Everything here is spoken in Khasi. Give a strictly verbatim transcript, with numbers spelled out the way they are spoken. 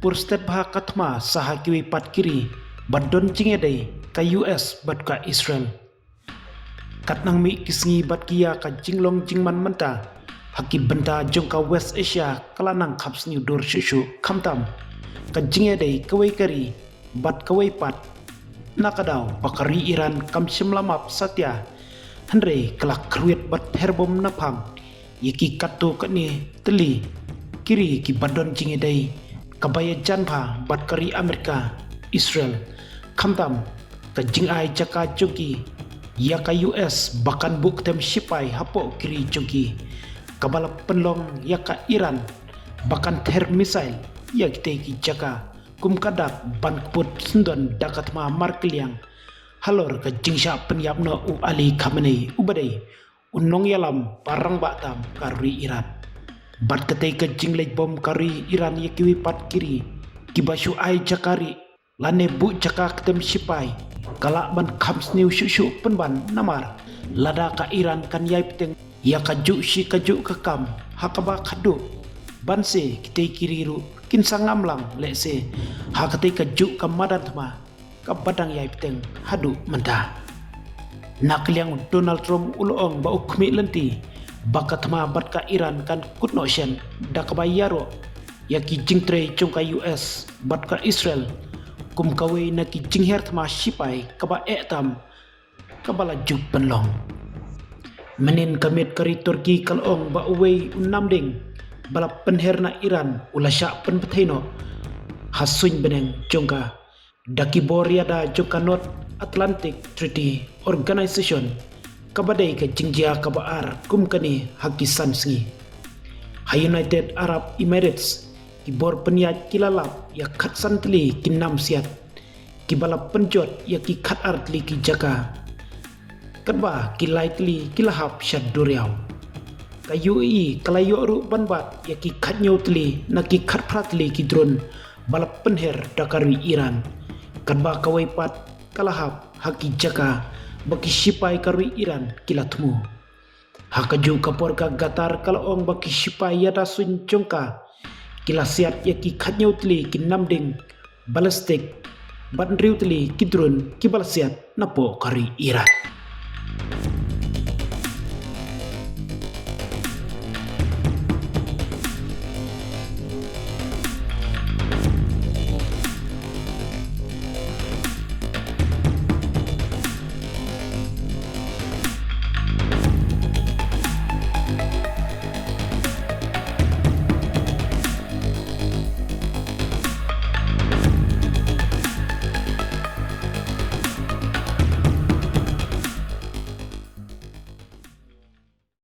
Pur stet bha ka thma sa ha kiwei pat ki ri, bad don jingïadei ka U S bad ka Israel. Katnang mih ki sngi bad ki ïa ka jinglong jingman mynta, ha ki bynta jong ka West Asia ka la nang khap sniew dur shuh shuh khamtam. Ka jingïadei kawei ka ri bad kawei pat. Na ka daw ba ka ri Iran kam shym la map satia, hynrei ka la kyrwiat bad pher bom na phang ïa ki katto katne tylli ki ri kiba don jingïadei, kaba ïajan bha bad ka ri Amerika, Israel. Khamtam ka jingai jaka jong ki ïa ka U S ba kan buh ktem shipai hapoh ki ri jong ki, kaba la pynlong ïa ka Iran ba kan ther missile ïa kitei ki jaka, kum ka dak ban kput syndon da ka thma markylliang halor ka jingshah pynïap noh u Ali Khamenei, uba dei u nongïalam ba rangbah tam ka ri Iran. Bad katei ka jingleit bom ka ri Iran ïa kiwei pat ki ri kiba shu ai jaka rieh lane buh jaka ktem shipai, ka lah ban kham sniew shuh shuh pynban, namar lada ka Iran kan ïai bteng ïa kajuh shi kajuh ka kam ha kaba khadduh, ban se kitei ki ri ruh kin sa ngam lang lehse ha katei kajuh ka madan thma kaba dang ïai bteng haduh mynta. Na ka liang u Donald Trump u la ong ba u khmih lynti ba ka thma bad ka Iran kan kut noh shen, da kaba ïaroh ïa ki jingtrei jong ka U S bad ka Israel kum kawei na ki jinghiar thma shipai kaba eh tam kaba la ju pynlong. Mynhynnin ka miet ka ri Turkey ka la ong ba uwei u namding ba la pynher na Iran u la shah pynbthei noh ha suiñ bneng jong ka da ki bor ïada jong ka North Atlantic Treaty Organization, kaba dei ka jingjia kaba ar kum kane ha ki san sngi. Ha United Arab Emirates ki bor pynïaid ki la lap ïa khatsan tylli ki nam siat kiba la pynjot ïa ki khatar tylli ki jaka, katba ki lai tylli ki la hap sha duriaw. Ka U A E ka la ïoh ruh ban bat ïa ki khathynñiew tylli na ki khatphra tylli ki drone ba la pynher da ka ri Iran, katba kawei pat ka la hap ha ki jaka ba ki shipai ka ri Iran ki la thmu. Ha kajuh ka por ka Qatar ka la ong ba ki shipai ïada suiñ jong ka ki la siat ïa ki khathynñiew tylli ki namding ballistic bad hynriew tylli ki drone kiba la siat napoh ka ri Iran.